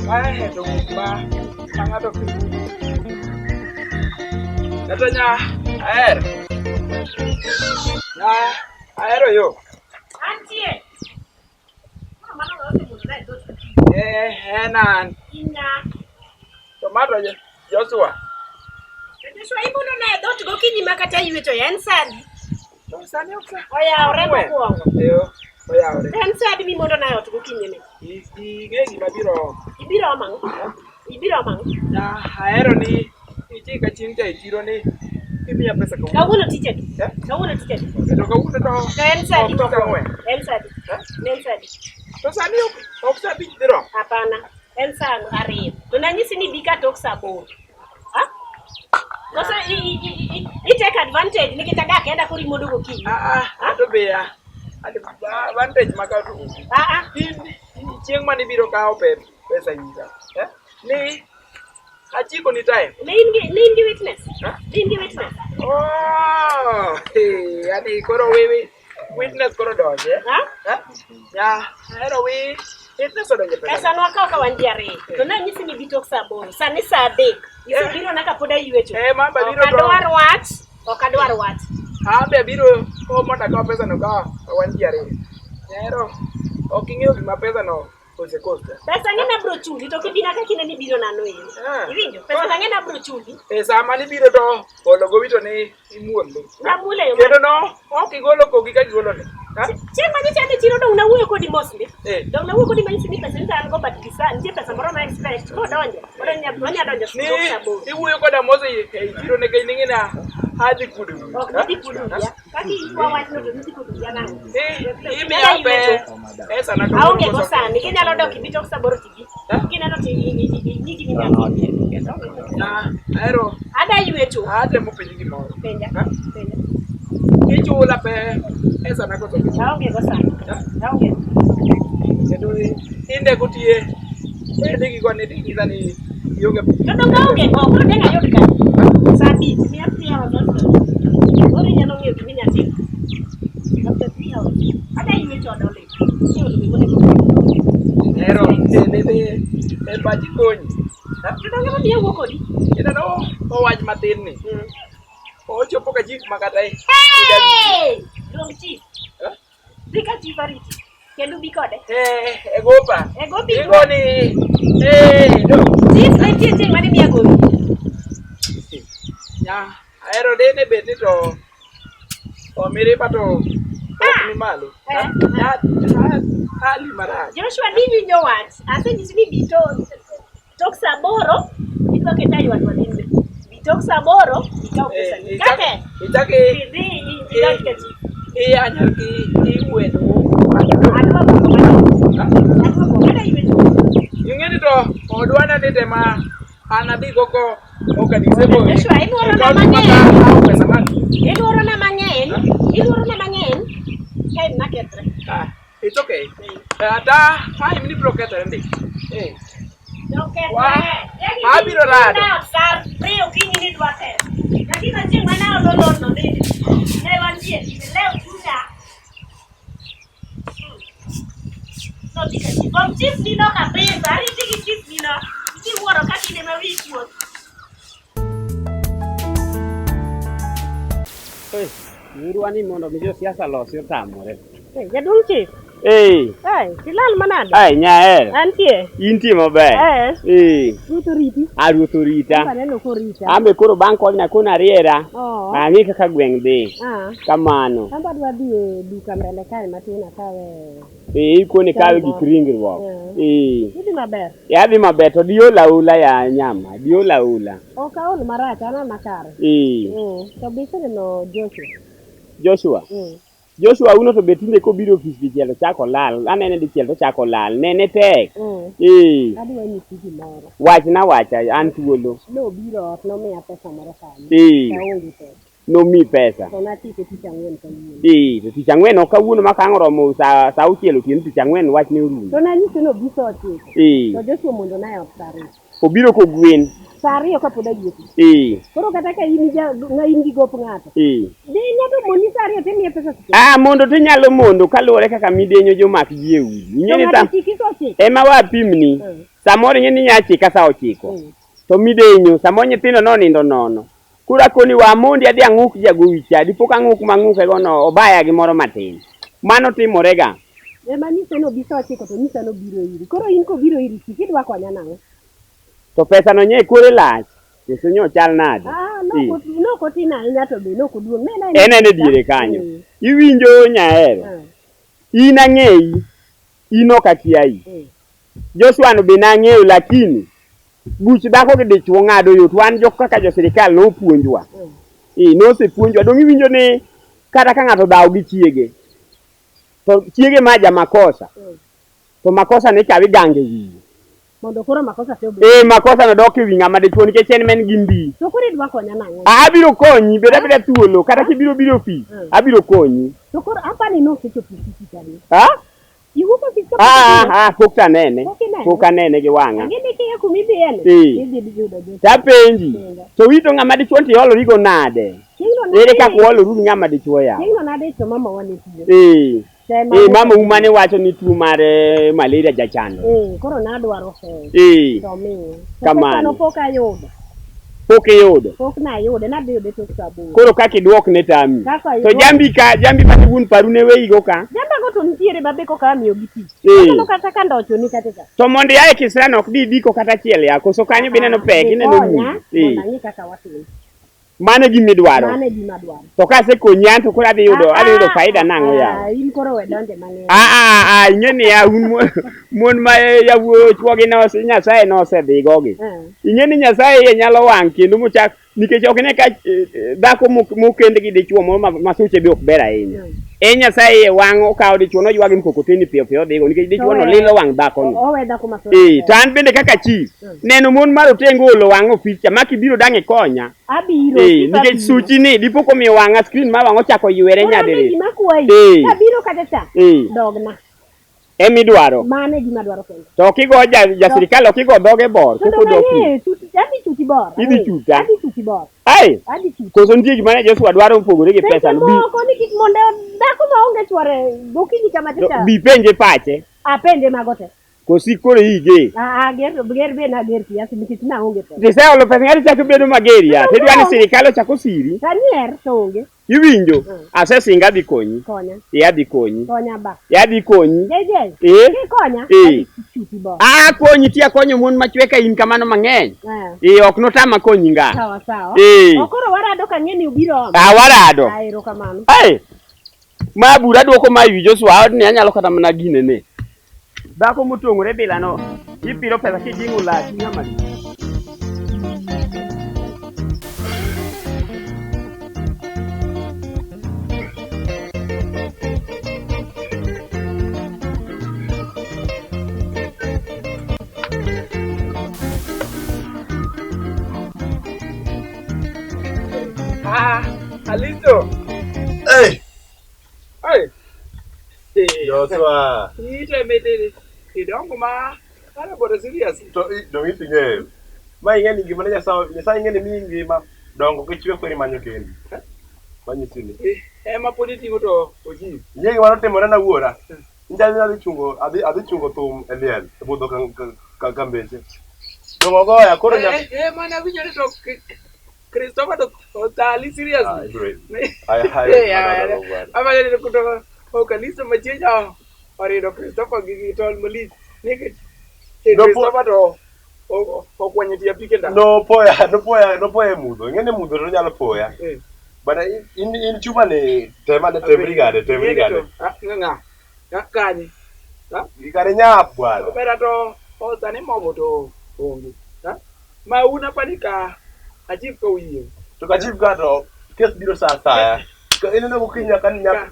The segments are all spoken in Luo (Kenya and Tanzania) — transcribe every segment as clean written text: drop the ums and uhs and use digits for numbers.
Mae to gik ma ma ng'ato ok Kata nya ahero. Nya ahero yo. Antie. Koro mano osemulo e dhoot. Eh, en an. In ng'a? To mato Joshua. To Joshua imulo na e dhoot gokinyi ma kata ywecho en sa adi? To sani ok sa. Oyawore mokwongo. Eyo, oyawore. En sa adi mimondo na e ot gokinyi ni? Ing'e gima biro omo. Ibiro omo ang'o? Ibiro omo ang'o? Na ahero ni ichika chieng' cha e chiro ni imiya pesa kawuono. Kawuono tich adi? Eh? Kawuono tich adi? To kawuono to To en sa adi ok tich ang'wen. En sa adi? Eh? Ne en sa adi? To sani ok ok sa abich dhi romo. Hapana. En sa ariyo. To nanyisi ni bi ka tok sa aboro. Ha? Koso i take advantage nikech adak kenda koro imondo gokinyi. Ah ah, to be ah. Advantage ma kawo to onge. Ah ah. In chieng' mane ibiro kawo pesa ira. Eh? Ni achiko ni time. Ne in gi ne in gi witness? Ha? Ne in gi witness? Oh, hey, yani koro wewe witness koro donje. Ha? Eh? Ya, ahero wi witness odonje pesa. Pesa nwakawo ka wan ji ariyo. To nanyisi ni bi tok sa aboro. Sani sa adek. Isebiro na kapod aywecho. Eh, mama biro Ok to- adwar wach. Ok adwar wach. An be abiro o mondo akaw pesa no ka wan ji ariyo. Ahero ok ing'eyo gima pesa no osekosta. Pesa ng'e nabro chuli to kibina kaka ineno ibiro nano eri. Ah. Iwinjo? Pesa ng'e nabro chuli. E sama nibiro to olo gowi to ni imuole. Namuole yo. Kendo no ok igolo kogi ka gigolo ni. Ha? Chieng' ma nyocha adhi chiro dong' nawuoyo kodi mos ndi. Eh. Dong' nawuoyo kodi manyisi ni pesa ni to an go but gi sa nitie pesa moro ma expect kodonjo. Onya onya donjo Ni tok sa aboro. iwuoyo koda mos e e chiro nikech ning'e na adhi kudo. Ok nidhi kudo wiya. Kaka iwa wachno to nidhi kudo wiya nang'o? Eh, imiya pe pesa na kawuono Aonge go koso- sani. Kinyalo dok ibi tok sa aboro tibi. Eh? Kineno to ing'i gima inyalo timo. Ah, ahero Ada ywecho. atemo penji gimoro. Penja. Ha? Penja. Ichula pe pesa na koso. Aonge go sani. Aonge. Kendo inde kotiye inde gigo ni tinyisa ni ionge To dong aonge go, koro dang' ayud kanye? Sa abich, miya 3 hours also. Koro inyalo ng'iyo gima inyalo timo. After 3 hours. Ada ywecho oda olil. Iolo gima onego bed. Ahero ne ne e pachi konyi. Ha? To dong ema miyo awuo kodi. Ineno owach matin ni. Ochopo ka chief ma kata Hey! Luong chief. Eh? Dhi ka chief ariti. Kendo bi kode. Eh, e gopa. E gopi. Igo ni eh do. Chief nitie chieng' mane miya gowi. Ya, ahero dene bed ni to omiriba to ok ni malo. Eh. Ya, hali marach. Joshua ni winjo wach. Asenyisi ni bi to tok sa aboro idwa keta ywak wadhi. Bi tok sa aboro ikaw pesa ni. Kake. Ichaki Idhi idonj ka chief. iyanya ki iwendo. Adwa boko madongo. Adwa boko. Ada ywecho. Ing'e ni to odwa ne ni tema an adhi go ko ok adisebo. Joshua, iluoro na mang'eny. Pesa man. Iluoro na mang'eny. Iluoro na mang'eny. Time na kethre. Ah, it's okay. Ata time ni bro kethore ndi. Eh. Okethre. Wa- abiro rado. Sa ariyo okinyi ni dwa pesa. Lakini chieng' mane aolo loan no ni ne wantie leo chunya. Nodhi ka chief. Kom chief nino kabisa. Ariti gi chief nino. Iwuoro ka kinde ma wi kuot. Nyirwa ni mondo mi josiasa losi otamore. Jaduong' chief. Eh, Ai, tilal manade? ai nyaer. Antie. Intie maber. Eh. Eh, Ruoth oriti. a ruoth orita. Aneno korita. Ambe koro bang' kodna koro ariera. Oh. Ang'e kaka gweng' dhi. Ah. Kamano. Amba adwa dhi e duka mbele kae matin akawe. Eh, ikone kawe gik ringruok. Eh. Idhi maber. Eh, adhi maber to diola aola ya nyama. Diola aola. Ok aol marach, an ana kare. Eh. To be iseneno Joshua? Joshua. Joshua uno to be tinde kobiro ofis dichiel to chako lal. Anene dichiel to chako lal. Nene tek. Eh. Adwa nyisi gimoro. Wachna wacha an thuolo. Nobiro ot nomiya pesa moro kanyo. Eh. To aonge pesa. Nomiyi pesa. To nachike tich ang'wen kawuono. Eh, to tich ang'wen ok kawuono ma kang' oromo sa sa auchiel otieno tich ang'wen wach ne orumo. To nanyise ni obi sa ochiko. Eh. To Joshua omonjona e ot sa ariyo. Obiro kogwen. Sa ariyo kapod aywecho. Eh. Koro kata ka in ja ng'a in gi gop ng'ato. Eh. Di ng'ato mondi sa ariyo timiye pesa seche. Ah, mondo tinyalo mondo kaluwore kaka midenyo jomak ji e udi. To Ing'e ni ng'ato sa chiki sa ochiko. ema wapimni. Samoro ing'e ni inya chika saa ochiko. To midenyo, samoro nyithindo nonindo nono. Koro akoni wa mondi adhi ang'uk jagowi cha, dipo ka ang'uk mang'uke go no obaya gimoro matin. Mano timore ga. Ema nyise ni obi saa ochiko to nyisa ni obiro iri. Koro in kobiro iri chik idwa konya nang'o? To pesa no nye kore lach. Koso nyo chal nade? Ah, Eh. nok otin ahinya to be nok oduong'. Ne en En en e diere kanyo. Iwinjo nyahero. In ang'eyi, in ok akiayi. Joshua no be nang'eyo lakini buch dhako gi dichuo ng'ado yot. Wan jo kaka jo sirikal nopuonjwa. Eh, nosepuonjwa. Donge iwinjo ni kata ka ng'ato dhawo gi chiege, to chiege ma jamakosa, to makosa ne ikawo igange wiye. Mondo koro makosa te obed. Eh, makosa no dok e wi ng'ama dichuo nikech en men gi mbi. To koro idwa konya nang'o? Ah, abiro konyi, bed abeda thuolo, kata kibiro biro ofis, abiro konyi. To koro apani nosechopo ofisi kani. Ha? Iwuok ofis ka Ah, ah, pok to anene. Pok inene? Pok anene gi wang'a. Ang'e ni kiya kuma idhiyeni, Eh. idhi yudo Joshua. Tapenji, Penja. to wito ng'ama dichuo to iolorigo nade? Chieng'no Ere nadhi- kaka uoloru gi ng'ama dichuo ya? Chieng'no nadhi to mama wa ne tuo. Eh. To ema Eh, mama u mane wacho ni tuo mar malaria jachando. Eh, koro nadwaro fedha. Eh, To miya. To Kamano. pesano pok ayudo. pok iyudo. Pok nayude, nadhi yude tok saa aboro. Koro kaka iduok ne tami. Kaka To jambi ka, jambi mane wuon paru ne weyigo ka. Jambago to nitiere babe koka amiyogi tich. Eh. Aneno kata ka ndochoni kata ka. To mondo ia e kisra ok di diko kata achiel ya, koso kanyo be ineno pek, ineno Konya, mudho. Eh. mondo ang'i kaka watimo. Mano e gima idwaro. Mano e gima adwaro. To kasekonyi an to koro adhi yudo adhi yudo faida nang'o yawa? Ah, in koro we donje mang'eny. Ah, ah, ah, ing'e niya un mon ma yawuoyi chwogi nose Nyasaye nosedhigogi. Ing'e ni Nyasaye iye nyalo wang' kendo mochak nikech ok ine ka dhako mokend gi dichuo moro ma suche be ok ber ahinya. En Nyasaye iye wang' okawo dichuo noywagi mkokoteni piyo piyo odhigo nikech dichuo no lilo wang' dhakono. Owe dhako ma Eh, to an bende kaka chief, neno mon marotenge olo wang' ofis cha ma kibiro dang' ikonya. Abiro. Eh, nikech suchi ni dipo komiyo wang'a screen mar wang'a ochako ywere nyadiriyo. Gima kwayi. Eh. Abiro kata cha. Eh. Dogna. Emidwaro. Mano e gima adwaro kende. To ok igo ja sirikal ok igo dhoge bor. To Koko dong dok ang'eyo, adhi chuti bor. Idhi chuta. Adhi chuti bor. Ai, Adhi chuti. koso nitie gima ne Joshua dwaro mopogore gi Seche pesa no. Bi, moko ni kik mondo dhako ma onge chwore gokinyi kama to cha. bi penje pache. Apenje mago te. Kosi koro ige. Ah, ger ger be nager kiasi nikech naonge pesa. Tiseolo pesa ng'ato chako bedo mager ya. Tidwa ni sirikal ochak osiri. Tanier to onge. Iwinjo? Asesinga adhi konyi. Konya. E adhi konyi. Konya ba. E adhi konyi. JJ. Eh? Kikonya. Eh. Adhi chuti bor. Ah, konyi ti akonyo mon machwe ka in kamano mang'eny. Eh. Eh, ok notama konyi nga. Sawa sawa. Eh. Okoro warado kang'e ni ubiro omo. Ah, warado. Ah, erokamano. Ai. Ma bura duoko ma wi Joshua odni anyalo kata mana gine ne. Dhako motong'ore bila no, ipiro pesa kijing'o laki ng'ama ni. Ah, Alisto. Hey! Hey. Joshua. Ite metele. Idongo ma. Ana bora serious. To dong iting'eyo. Ma ing'e ni ngima ne Nyasaye, Nyasaye ing'e ni miyi ngima. Dongo kichwe koro imanyo kendi. Manyisi ni. Ema pod iting'o to ojiw. Ing'e gima notimore na wuora. Nja adhi chungo adhi chungo thum e liel e budho ka mbeche. Dongo goya koro nyaka Eh, mana winjo ni to Christopher to othali seriously. Ay, ay, ay, Ama ni kutoka kwa kanisa machinya orido Christopher gi tol malich. Nikech Christopher to okwanyo tie apike nda. No poya, no poya, no poya e mudho. Ing'e ni mudho to nyalo poya. Bana in chuma ni tema ne tem rigade, tem rigade. Ng'a. Ng'a kanye. Kare nyap bwana. Opera to osani mogo to onge. Ma una panika achif ka uyie. To ka chief ka to kes biro sa asaya. Ka ineno gokinyi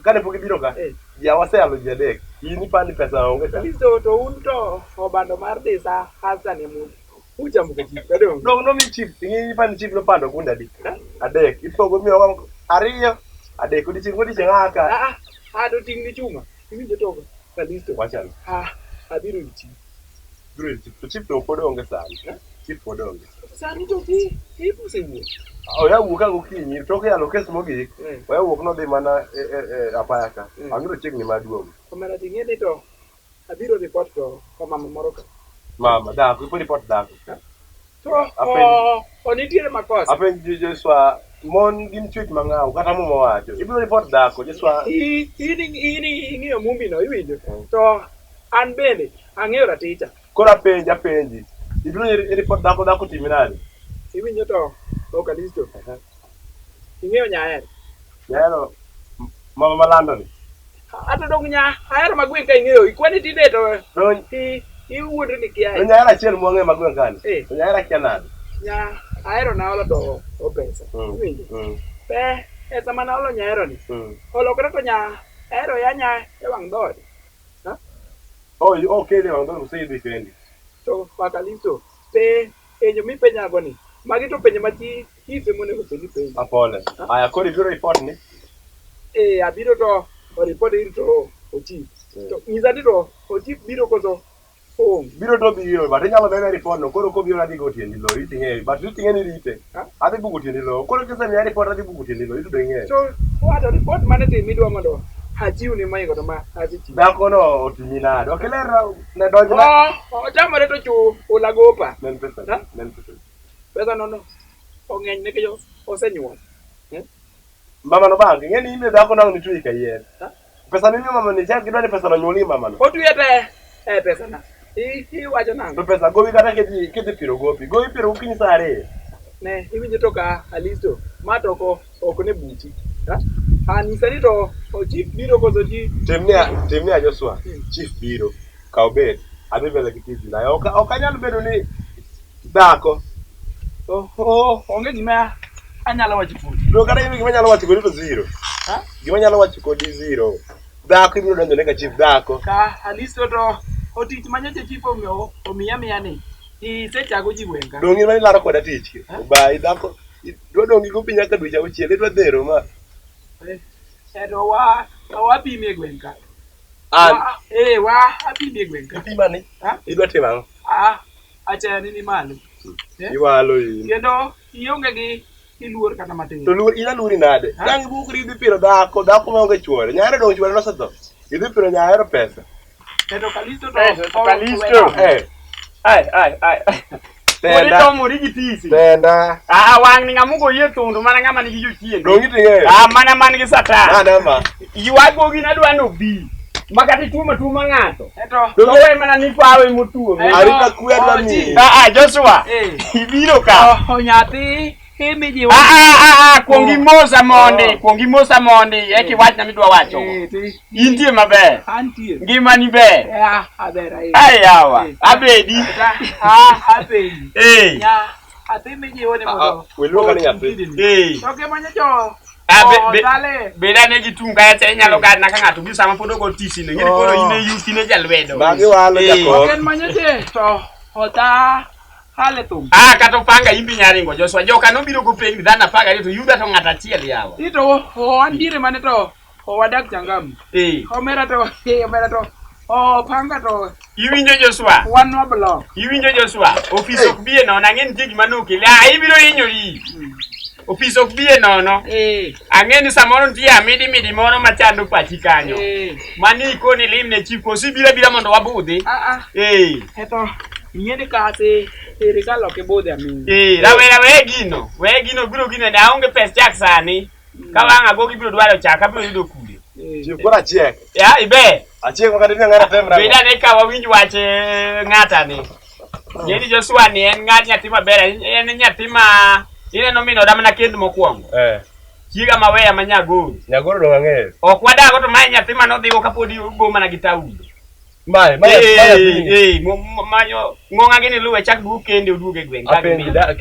kane pok ibiro ka. Ya waseyalo ji adek. In ipani pesa onge ka. Kristo to un to obando mar dhi sa asani mu. Uchamo ka chief ka dong. Dong nomi chief, ing'e ipani chief nopando gunda adi? Adek. Ipogo miyo ariyo, adek odiechieng' godiechieng' aa ka. Ah ah to ting' ni chuma. Iwinjo to Kalisto. Wachano. Ah abiro ir chief. Biro ir chief. To chief to pod onge sani. Chief pod onge. Sani to chi chief osewuok. Oya wuok ka gokinyi, tok yalo kes mogik, oya wuok nodhi mana e apaya ka. Ang'o chiegni maduogo. Omera ting'e ni to abiro report to kwa mama moro ka. Mama, dhako, ipo report dhako. To Apenji. o nitiere makosa. Apenji Joshua, mon gin chwech mang'aw kata muma wacho. Ibiro report dhako, Joshua. In ing'eyo mumbi no iwinjo. To an bende ang'eyo raticha. Koro apenji, apenji. Ibiro report dhako, dhako timi nade? Iwinjo to Okalisto. Ing'eyo nyahero. Nyahero mama malando ni. Ato dong nya ahero ma gweng' ka ing'eyo. Ikwani tinde to Dong iwuondri ni kia. to nyahero achiel mwang'eyo ma gweng' kani. Eh. To nyahero akia nade? Nya ahero naolo to o pesa. Iwinjo. Pe pesa ma naolo nyahero ni. Olokore to nya ahero yanya e wang' dhoot. Oh, okay, ne wang' dhoot osedhi kendi. To Wakalisto pe penjo mipenjago ni. Magi to penjo ma chi chife monego bed ni penjo. Apole. Aya, koro ibiro report ni? Eh, abiro to o report ir to ochief. To nyisa ni to ochief biro koso onge. Biro to biro, but inyalo bebe report no. Koro kobiro adhi go tiendi lowo, iting'e. But iting'e ni rite. Adhi bugo tiendi lowo. Koro kisemiya report adhi bugo tiendi lowo, itudo ing'eyo. To wato report mane tim idwa mondo achiw ni moingo to ma asechiwo. Dhako no otimi nade? Ok iler ne donjna. Oh, otamore to chula gopa. Ne en pesa. Ha? Ne en pesa. Pesa nono ong'eny nikech osenyuol. Mama no bank, ing'e ni in be dhako nang' nitwe ka yien. Ha? Pesa mimiyo mama ni chak gidwa ni pesa no nyuoli mama no. Otwe te e pesa na. Iwacho nang'o? To pesa gowi kata kidhi piro gopi. Gowi piro gokinyi saa ariyo. Ne iwinjo to ka Alisto ma to ok ne buchi. Ha? Anyisa ni to chief biro koso chi Timnia Joshua, chief biro. Kaw bed. Adhi mbele gi tijni. Ok anyal bedo ni dhako. Onge gima anyalo wacho kodi. To kata gima anyalo wacho kodi to zero. Ha? Gima anyalo wacho kodi zero. Dhako ibiro donjo ne ka chief dhako. Ka Alisto to otich manyocha chief omiya miya ni. Isechago ji gweng' ka. Dong' in mane ilaro koda tich. Obayi dhako. Idwa dong' gi gopi nyaka dweche auchiel. Idwa dhero ma. To wa wapime e gweng' ka. An. Wa apime e gweng' ka. Ipima ni. Ha? Idwa timo ang'o? Ah, achaya ni malo. Iwalo in. Kendo ionge gi iluor kata matin. To luor in aluori nade? Dang' ibukri idhi piro dhako, dhako maonge chuore. Nyahero dong' chuore nosetho. Idhi piro nyahero pesa. To Kalisto to Kalisto. Eh. Ai ai ai. Tenda. Tomo gi tisi. Tenda. Ah, wang' ni ng'ama ogoyie thundu mana ng'ama nigi jochiende. Dong' iting'eyo. Ah, mana man gi satan. Nade ma? Ywago gin adwa nobi. Ma kata ituomo tuoma ng'ato. To Owe mana ni pawe motuome. Arita kwe adwa miyi. Ah, ah, Joshua. Ibiro ka. Nyathi imijiwo. Ah, ah, ah, kuong imosa mondi, kuong imosa mondi, eka iwachna midwa wacho. Intie maber. Antie. Ngimani ber. Aber ahinya. Ai yawa, abedi. Apenji. Eh. Nyathi mijiwo ni mondo. Weluonga ni nyathi. Eh. To gima nyocha Ah, odale. Bed ane gi tung kacha inyalo gadna ka ng'ato biro sama pod ogo tisino. Ing'e ni koro in e youth in e jalwedo. Magi walo jakor. Ok en manyoche to ota hale thum. Ah, kata opanga in be inya ringo Joshua. Joka nobiro go pengni dhano apar gariyo to yuda to ng'ato achiel yawa. Ito wan diere mane to wadak Changamu. Omera to omera to opanga to Iwinjo Joshua? Wan wa block. Iwinjo Joshua? Ofis ok bi e nono, ang'e nitie gima nokele. Ah, ibiro hinyori. Ofis ok bi e nono. Ang'e ni samoro nitie amidi midi moro machando pachi kanyo. Mani ikoni limne chief koso ibiro abira mondo wabudhi. Eto ing'e ni kase sirikal ok ibudhe aming'a. Rawera we gino. We gino biro gino ne aonge pes chak sani. Ka wang' agogi biro dwaro chak abiro yudo kure. Chief koro achiek. Ya ibe. Achiek makata ni ang'ara temra. Bed ane ka wawinj wach ng'atani. Ng'eni Joshua ni en ng'at nyathi maber, en nyathi ma ineno min oda mana kend mokwongo. Chiega maweya ma Nyagoro. Nyagoro dong' ang'eyo. Ok wadago to mae nyathi manodhigo kapod ogo mana gi taulo. Mae, mae, mae. Manyo ng'ong'a gini luwe chak duog kende oduog e gweng'. Apenji da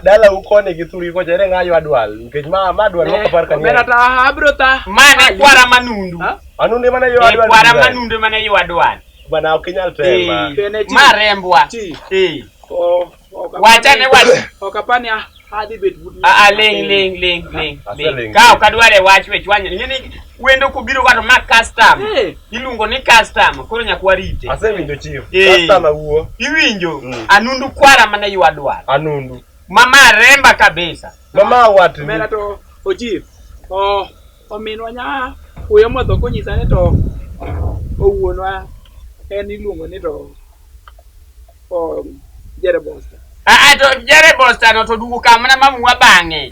dala u koni gi thurgi kocha ere ng'a ywa dwal nikech ma dwal mok apar Omera kaniya. ta abro ta. Mane kwara manundu. Anundu mane ywa dwal. Kwara manundu mane ywa dwal. Bana ok inyal tema. Ma rembwa. Wachane wach. Ok apani adhi bet but. Ah, ling ling ling ling. Aseling. Ka ok adware wach we chwanyo. Ing'e ni wendo kobiro ka to ma custom. Iluongo ni custom koro nyaka warite. Asewinjo chief. Customer wuo. Iwinjo? Anundu kwara mane ywa dwal. Anundu. Mama remba kabisa. Mama watni. Omera to ochief. Ominwa nya huyo modho konyisa ni to owuonwa en iluongo ni to o Jere Bosta. Ah, ah, to Jere Bosta no to duogo kamna mama bang'e.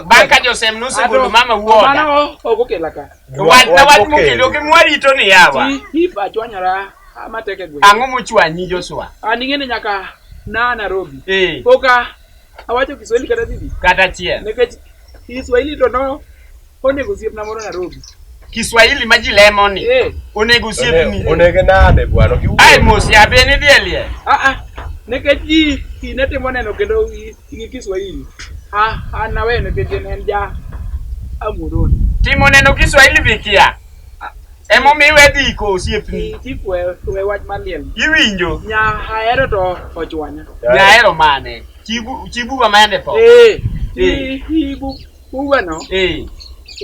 Bang' ka Josem nosegolo mama wuoda. Mano ok okela ka. Wach na wach mokelo ok mwarito ni yawa. Chief achwanyora matek e gweng'. Ang'o mochwanyi Joshua? An ing'e ni nyaka na Nairobi. Eh. Poka awacho Kiswahili kata didi. Kata achiel. Nikech Kiswahili to no onego osiepna moro Nairobi. Kiswahili ma ji lemo ni. Eh. Onego osiepni. Onege nade bwana? Ok iwuo. Ai mos ya be ni dhi e liel. Ah ah. Nikech ji ji ne timo neno kendo gi Kiswahili. Ah an aweyo nikech en ja Amuroni. Timo neno Kiswahili be kia. Emomiyo iwe dhi iko osiepni. Chief we wach mar liel. Iwinjo? Nya ahero to ochwanya. Nyahero mane? Chibu chibuga ma tho. Eh. Eh. Ibu buga no Eh.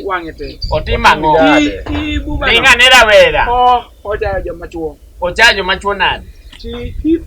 wang'e tek. Otim ang'o? Nade? Ibuga no. Ling ane rawera. O ochayo joma chuo. Ochajo machuo nade? Chief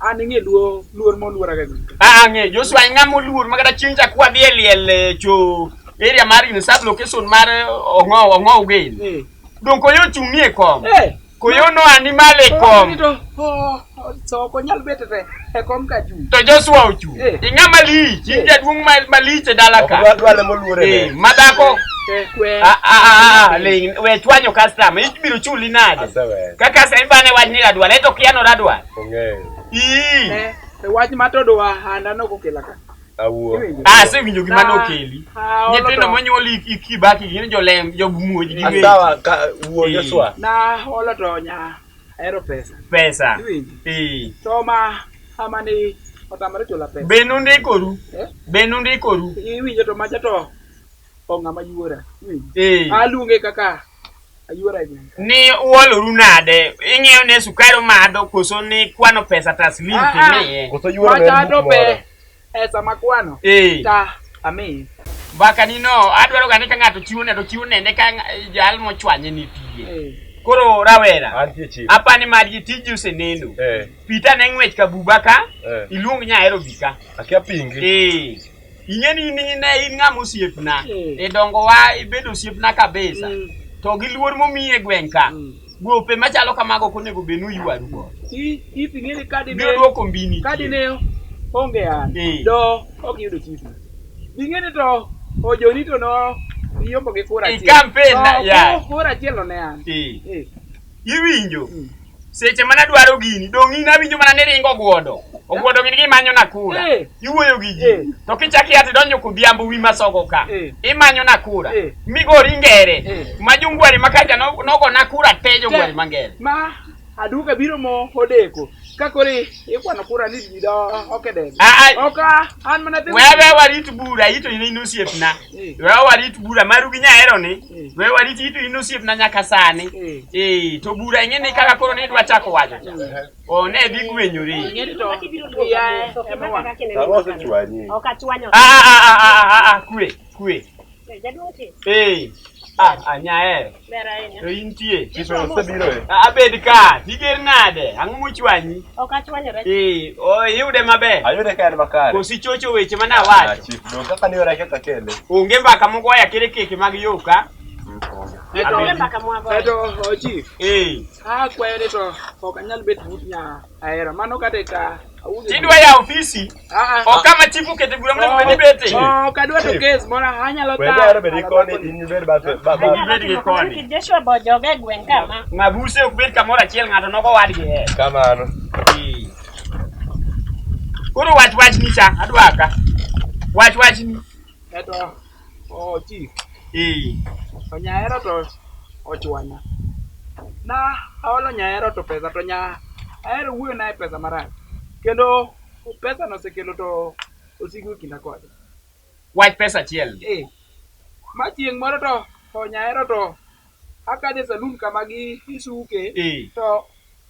an ing'e luo luor moluora ga gweng'. Ah, ang'e Joshua en ng'ama oluor ma kata chieng' cha kwa dhi e liel cho area mar in sub location mar Ong'ow Ong'ow gin. Eh. Dong koyo ochung' ni e kom. Eh. Koyo no animal e kom. To so ok onyal bet e e kom ka chung'. To Joshua ochung'. Eh. Ing'ama lich, in Eh. jaduong' malich e dala Ok ka. dwa dwa lemo luore Eh, ne. ma dhako Eh, kwe. Ah, ah, ah, ah, ling, we chwanyo customer, ibiro chuli nade? Aseweyo. Kaka sani bane wach ni radwar, eto kia no radwar. Ong'eyo. Ii. Eh, e wach ma to dwa handa nok okela ka. Awuo. Iwinjo? Ah, asewinjo gima Na- nokeli. ah, olo Nyithindo to- monyuol ikibaki gin jolem, jomuoj gi weche. Asawa ka wuo Eh. Joshua. Na olo to nya ahero pesa. Pesa. Iwinjo? Eh. To ma ama ni otamore chula pesa. Be nundikoru? Eh? Be nundikoru? Iwinjo to macha to ong'ama yuora. Iwinjo? Eh. Aluonge kaka ayuora e gweng'. Ni uoloru nade? Ing'iyo ne sukari umadho koso ni kwano pesa taslim Ah, ah. timiye? Koso yuoro ne Macha en to buk moro. pe pesa makwano Eh. ta amiyi. Mbaka ni no, adwaro ga ni ka ng'ato chiwo ne to chiwo nende ka jal mochwanye nitie. Eh. Koro rawera, Antie chief. apani margi tiji oseneno. Eh. Peter ne ng'wech ka buba ka, Eh. iluong Nyaero bi ka. Akia pingi. Eh. Ing'e ni in ne in ng'ama osiepna. Eh. E dongowa ibedo osiepna kabisa. Mm. To gi luor momiyi e gweng' ka. Mm. Gope machalo kamago ok onego bed ni uywaru godo. If ing'e ni kadine Biro duoko mbini. kadine onge an Eh. do ok iyudo chief. Ing'e ni to ojoni to no iyombo gi kura I achiel. campaign na- To ya. Kura achiel no ne an. Eh. Eh. Iwinjo? Mm. Seche mana dwaro gini, dong' in awinjo mana ni ringo ogwodo. Ogwodo gini gimanyo na kura. Eh. Iwuoyo gi ji. Eh. To kichak ia tidonjo kodhiambo wi masogo ka. Eh. Imanyo na kura. Eh. Migori ngere. Eh. Ma jongwari makacha nogo na kura te jongwari mangere. Ma aduka biro mo odeko. Ka koro ikwano kura ni ji do ok e debe. Ah, ah. Ok an mana dhi. We aweya warit bura, ito in in osiepna. Eh. We warit bura maru gi nyahero ni. Eh. We warit ito in osiepna nyaka sani. Eh. Eh, to bura ing'e ni kaka koro ne idwa chako wacho cha. O ne dhi gwenyore. Ing'e ni to Ibiro duogo iya mos, ok ema imaka wang'. kaka ineno Ang'o kano. osechwanyi? Ok achwanyo. Ah ah ah ah ah ah kwe kwe. Jaduong' ti. Eh. Ah ah nyahero. Ber ahinya. To intie. Chief osebiro e. Ah, Abed ka, tiger nade? Ang'o mochwanyi? Ok achwanyora. Eh, o iyude maber. Ayude ka en makare. Kosi chocho weche mane Ah, awacho. chief, dong kaka ni ora kaka kele. Onge mbaka mogoya kere keke mag yo ka. Onge mbaka mwagoyo. To o chief. Eh. Akwayo ni to ok anyal bet but nya ahero. Mano kata ka awuoyo. Tidwa ya ofisi. Ah, ah. Ok kama chief okete bura monego bed ni bete. Ok adwa to Chief. kes moro anyalo We nyalo bedo koni in ibed bathe ba ba. Anyalo Ibed gi timo kamano koni. nikech Joshua bo joga e gweng' kama. Mabuse ok bed kamoro achiel ng'ato nogo wadgi hero. Kamano. Eh. Koro wach wachni cha, adwa ka. Wach wachni. To o chief. Eh. To nyahero to ochwanya. Na aolo nyahero to pesa to nya ahero wuoyo na e pesa marach. Kendo pesa no osekelo to osigo e kinda kode. Wach pesa achiel. Eh. Ma chieng' moro to nyahero to akadhe e saloon kama gi isuke Eh. to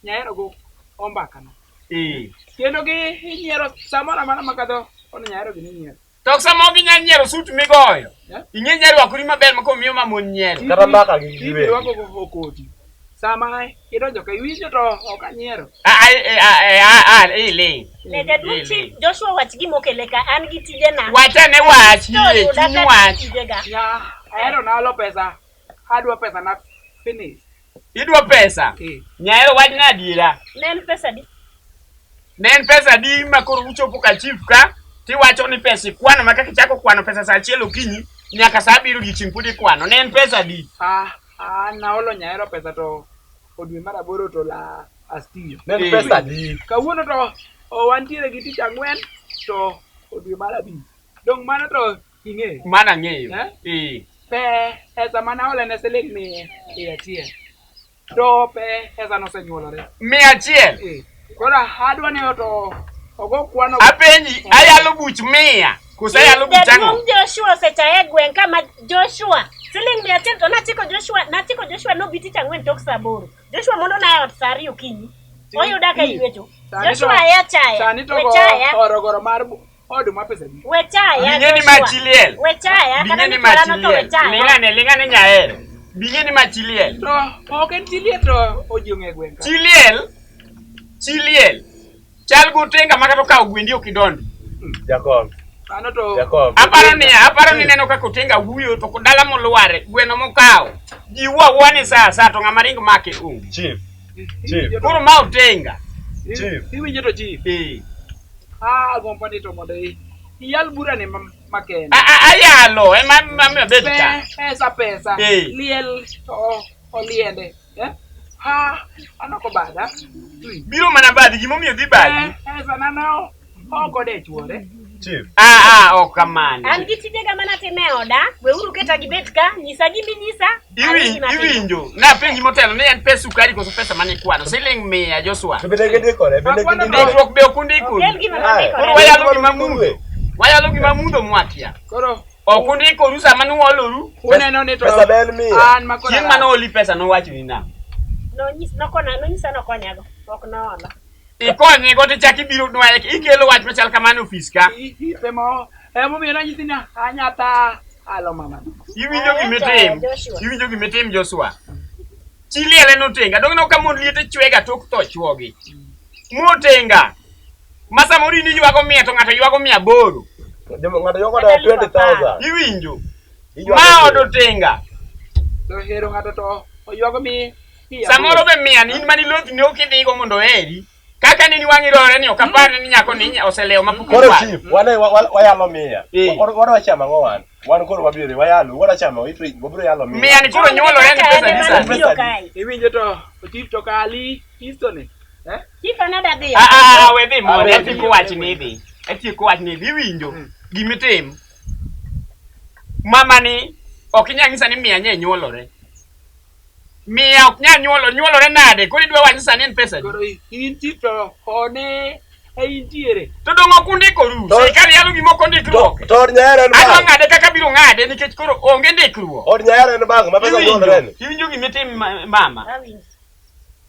nyahero go ombakana. Eh. Kendo gi inyiero samoro amora makadho ono nyahero gini nyiero. To sama ok inyal nyiero sut migoyo. Eh? Ing'e inyalo rwakori maber ma komiyo ma mon nyiero. Kata mbaka gi Chief giwegi. rwako okoti. Sama idonjo ka iwinjo to ok anyiero. Ah ah eh, ah eh, ah ah eh ling. Ne jaduong' chi Joshua wach gimokele ka an gi tijena. Wachane wach To yie yuda chuny ka wach. tijega. Nya ahero naolo pesa. Adwa pesa na finish. Idwa pesa. Eh. Nyahero wachna adiera. Ne en pesa di? Ne en pesa adi ma koro uchopo ka chief ka tiwacho ni pesa ikwano ma kaka ichako kwano pesa saa achiel okinyi nyaka saa abiriyo odiochieng' pod ikwano. Ne en pesa adi? Ah, ah, naolo nyaero pesa to odwe mar aboro to la astiyo. Ne en pesa adi? Kawuono to o, wantiere gi tich ang'wen to odwe mar abich. Dong' mano to ing'eyo. Mano ang'eyo. Eh? Eh. Pesa mane aole ne siling 100. To pesa nosenyuolore. 100. Eh. Koro adwa ni to ogo kwano. Apenji, ayalo buch 100 koso ayalo buch ang'o? Jaduong' Joshua osechaye e gweng' kama Joshua siling 100 to nachiko Joshua nachiko Joshua nobi tich ang'wen tok saa aboro. Joshua mondo na e ot saa ariyo okinyi. Oyuda ka ywecho. Joshua ya chaya. Sani to We chaya. orogoro mar oduma pesa adi? We chaya. Bing'e ni Joshua. ma chi liel. We chaya. Kata Bing'e ni ma michora chi no to we liel. chaya. Ling'ane, ling'ane nyaero. Bing'e ni ma chi liel. To ok en chi liel to ojiong'e e gweng' ka. Chi liel, chi liel. Chal gotenga ma kata okawo gwendi ok idondi. Jakom. Mano to Jakom. Aparo ni aparo ni neno kaka otenga wuyo to dala molware gweno mokawo. Ji wuo awuoa ni saa saa to ng'ama ring make onge. Chief. Chief. Koro ma otenga. Chief. Iwinjo to chief. Eh. Ah, gombo ni to mondo iyal bura ni makende. Ayalo ema ema abed ka. Pesa pesa. Eh. Liel to oliende. Eh? Ha, an ok obadha. Biro mana badi gimomiyo dhi badi. Pesa na no ok ode chuore. Chief. Ah ah ok kamano. An gi tijega manatimo e oda, weuru keta gibet ka, nyisa giminyisa. Iwinjo. Napenji motelo ni en pes sukari koso pesa mane ikwano. Siling 100 Joshua. To bende gindikore, bende gindikore. Ndikruok be ok undikoru. Okel gima Aye. nondikore. Koro wayalo gima mudho. Wayalo gima mudho mwakia. Koro Ok undikoru sama nuoloru. uneno ni to Pesa be en 100. an ma koro Chieng' mane ooli pesa nowachoni nang'o? Nonyis nokona nonyisa nokonyago. Ok noola. Ikonye go tichak ibiro nwaye ikelo wach machal kamano e ofis ka. Ipe mo emomiyo nanyisi ni anyatha alo mama. Iwinjo Aye, gimitim. Joshua. Iwinjo gimitim Joshua. Chi liel en otenga. Dong' ineno ka mon liete chwega tok tho chwogi. Motenga. Ma samoro in iywago 100 to ng'ato ywago 800. Joma ng'ato ywago na 20,000. Iwinjo. Iywago Ma od mia. otenga. To hero ng'ato to oywago mi Samoro be 100 ni in mani loth ne ok idhigo mondo oheri. Kaka nini wang'i rore ni ok apar ni nyako ni oselewo mapok Koro ikwalo. chief, wane wayalo 100. Eh. Wadwa chamo ang'o wan? Wan koro wabiro wayalo, wadwa chamo itri wabiro yalo 100. 100 ni koro nyuolore ni pesa Kaka di en sani. ema nobiro kae. Iwinjo to chief to kali istone. Eh? Chief an adwa dhi. Ah, ah, ah, we dhi mondi, Ah, atieko wach ni idhi. Atieko wach ni idhi, iwinjo. Gimitim. Mama ni ok inyal nyisa ni 100 nye nyuolore. 100 ok nyal nyuolo, nyuolore nade? Koro idwa wacho sani en pesa adi? Koro in chief to one e intiere. To dong' ok undikoru. Sirkal yalo gima ok ondikruok. To od nyaero en Adwa bank. ng'ade kaka abiro ng'ade nikech koro onge ndikruok. Od nyaero en bank ma pesa nyuolore Iwinjo, ni. iwinjo gimitim mama. Awinjo.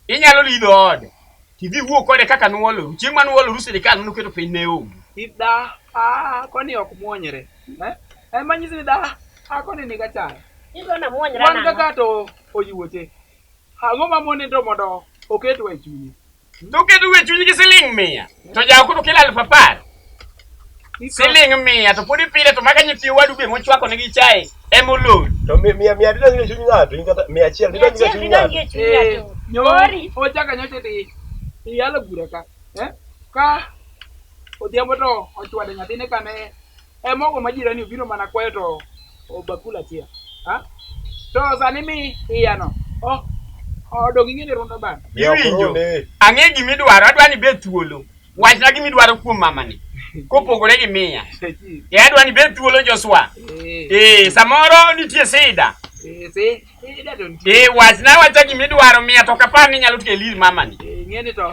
Inyalo lidho ode. Tidhi wuo kode kaka nuoloru. Chieng' ma nuoloru sirikal nuketo piny ne onge. Ida ah koni ok muonyre. Eh? Ema nyisi ni da ah koni niga chaya. Idwa namuonyra Wan nang'o? kaka to oyuoche. Ang'o ma mone to mondo oketwa e chunye? To keto e chunyi gi siling 100. To jaw koro kelo 10,000. Siling 100 to pod ipile to maga nyithi owadu be mochwako negi chae emolor. To 100 didonj e chuny ng'ato, in kata 100 didonj e 100 chuny didonj ng'ato. e chuny ng'ato. Nyo Ori. ochaka nyocha ti iyalo bura ka. Eh? Ka odhiambo to ochwado nyathine kane e mogo ma jirani obiro mana kwayo to obakul achiel. Ha? To sani mi iyano. Oh, odong ing'e ni rundo bana. Iwinjo? Ore. Ang'e gimidwaro, adwa ni ibed thuolo. Wachna gimidwaro kuom mamani. Kopogore gi 100. E adwa ni ibed thuolo Joshua. Eh, Eh, samoro nitie sida. eh, si, ida to nitie. Eh, wachna wacha gimidwaro 100 to ok apar ni inyalo kelo ir mamani. Eh, ing'e ni to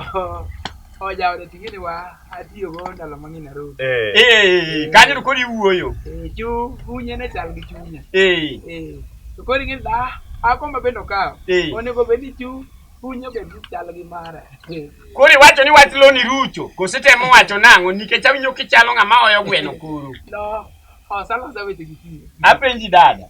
ojaode ting'e ni wa atiyogo ndalo mang'eny Nairobi. Eh. Eh, kanyo to koro iwuoyo. Eh, chunye ne chal gi chunya. Eh, Eh, to koro ing'e ni da akomba bende okawo. Eh. Onego bed ni chunye bed ni chal gi mara. Eh, Koro iwacho ni wach loni rucho, koso itemo wacho nang'o nikech awinjo kichalo ng'ama oyo gweno koro. No, osalosa weche gi chunye. Apenji dada.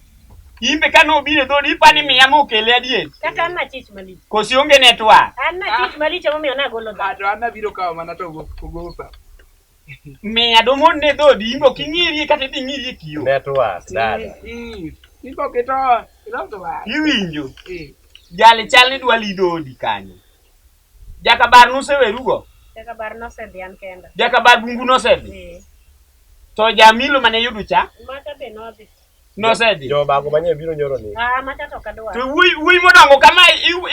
Imbe ka nobiro e dhodi ipani 100 mokele adier. Kata an nachich malich. Koso ionge network. An nachich malich emomiyo nagolo Ah, dho. to an abiro kawo mana to ogopa. 100 domon ne dhodi imbe ok ing'irie kata idhi ing'irie e kio. Network, dada. Eh, imbe ok ito iloso wach. Iwinjo. Eh, Jali chal ni dwa lido odi kanyo. Jakabar nusewerugo. Jakabar nosedhi an kenda. Jakabar bungu nosedhi. Eh. To jamilo mane yudo cha Macha be nodhi. nosedhi. Jo bago manye biro nyoro ni. Ah, macha to ok adwar. To wuoyi wuoyi modongo kama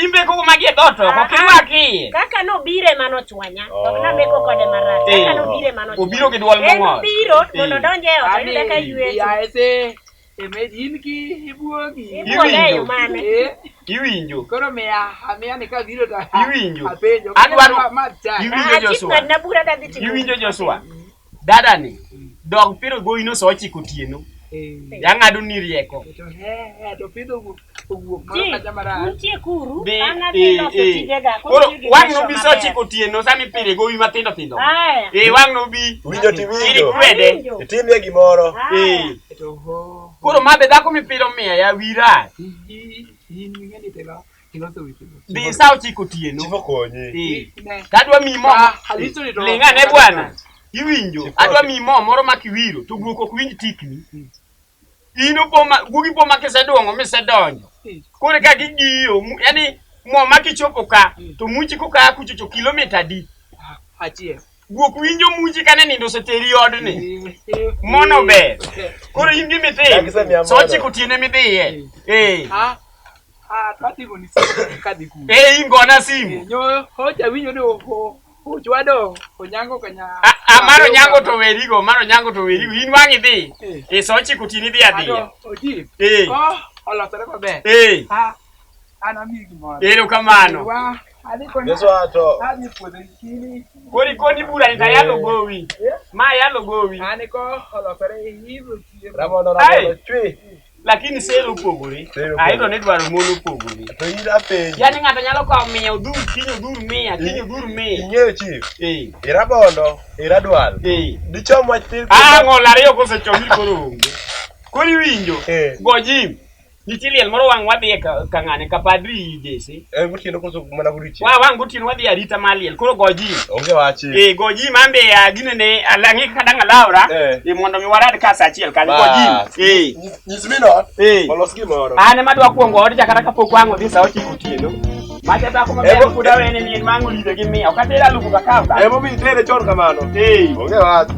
imbeko go magi e dhoot oko Ah, ok irwak iye. Kaka nobire manochwanya. Ok nabeko kode marach. Eh. Kaka nobire manochwanya. Obiro gi duol En mong'ol. obiro mondo Eh. odonj e ot oyude ka ywecho. Ya ese eme in ki ibuogi. Ibuoga e yo mane? Eh, Iwinjo. Koro miya amiya ni kabiro to Iwinjo. apenjo. Adwaro- Ma chai. Iwinjo Ah, chief Joshua. ng'adna bura tadhi timo. Iwinjo Joshua. Dadani dog piro gowi no sa ochiko otieno. Eh. Yang'ado ni rieko. To he to pidho owuok moro Chief, kacha marach. untie kuru, Dhi, an adhi eh, loso eh. tijega. Koro nitie gi wang' kesho nobi sa maber. ochiko otieno sama ipire gowi matindo tindo. Aya. Eh wang' nobi. Winjo tiwinjo. Irikwede. Awinjo. Itimie gimoro. Aya. Eh. To ho. Koro mabe dhako mipiro miya ya wira. In ing'eni to iloso weche go. Dhi sa ochiko otieno. Chief okonyi. Eh. Ne. Tadwa miyi mo. Ah, Aliso ni to- Ling ane bwana. Iwinjo. Chief Adwa miyi mo moro ma kiwiro to guok ok winj tikni. In opo ma guogi po ma kiseduong'o misedonjo. Eh. Koro ka gigiyo, yani mo ma kichopo ka to muchi koka kuchocho kilomita adi. Achiel. Guok winjo muchi kane nindo oseteri odni. Eh, Mono ber. eh. Koro in gima itim. Dak isemiya Sa mono. ochiko otieno ema idhiye. Eh. Ah, ah, to atimo ni simu kadhi kuno. Eh, in gona simu. Nyo hocha winjo ni ochwado onyango kanya. Ah, ah, mar onyango to werigo, mar onyango to werigo. In wang' idhi. Eh. Eh, sa ochiko otieno idhi adhiya. Ado ochief. Eh. Ko olosore maber. Eh. Ah, an amiyi gimoro. Erokamano. Wa, adhi kona. Joshua to Adhi puodho kini. Koro ikoni bura ni tayalo gowi. Ma yalo gowi. An ko olosore ibro chiemo. Ramono Ai. ramono chwe. Lakini sero opogore. Sero opogore. Aidho ni dwaro mon opogore. To in apenji. Yani ng'ato nyalo kawo mia odhur, kiny odhur mia, kiny odhur mia. Ing'eyo chief. Eh. Irabondo, iradwal. Eh. Dichom wach tir. Ah, ng'ol ariyo kosechomi koro onge. Koro iwinjo. Eh. Go jim. Nitie liel moro wang' wadhi e ka ng'ane ka padri Jesse. En gotieno koso mana godiochieng'? Wa wang' gotieno wadhi e arita mar liel. Koro go jim. Onge wach chief. Eh, go jim an be gine ne ang'e kaka dang' alawra. Eh. Eh, mondo mi warad ka sa achiel kanyo. Go jim. Bas. Eh. Nyis min ot. Eh. Olos gimoro. An ema adwa kuongo od cha kata kapok wang' odhi sa ochiko otieno. Macha dhako maber Ebo- pod awene ni en wang' orite gi mia. Ok ater alufu kakaw ka. Emomiyo itere chon kamano. Eh. Onge wach.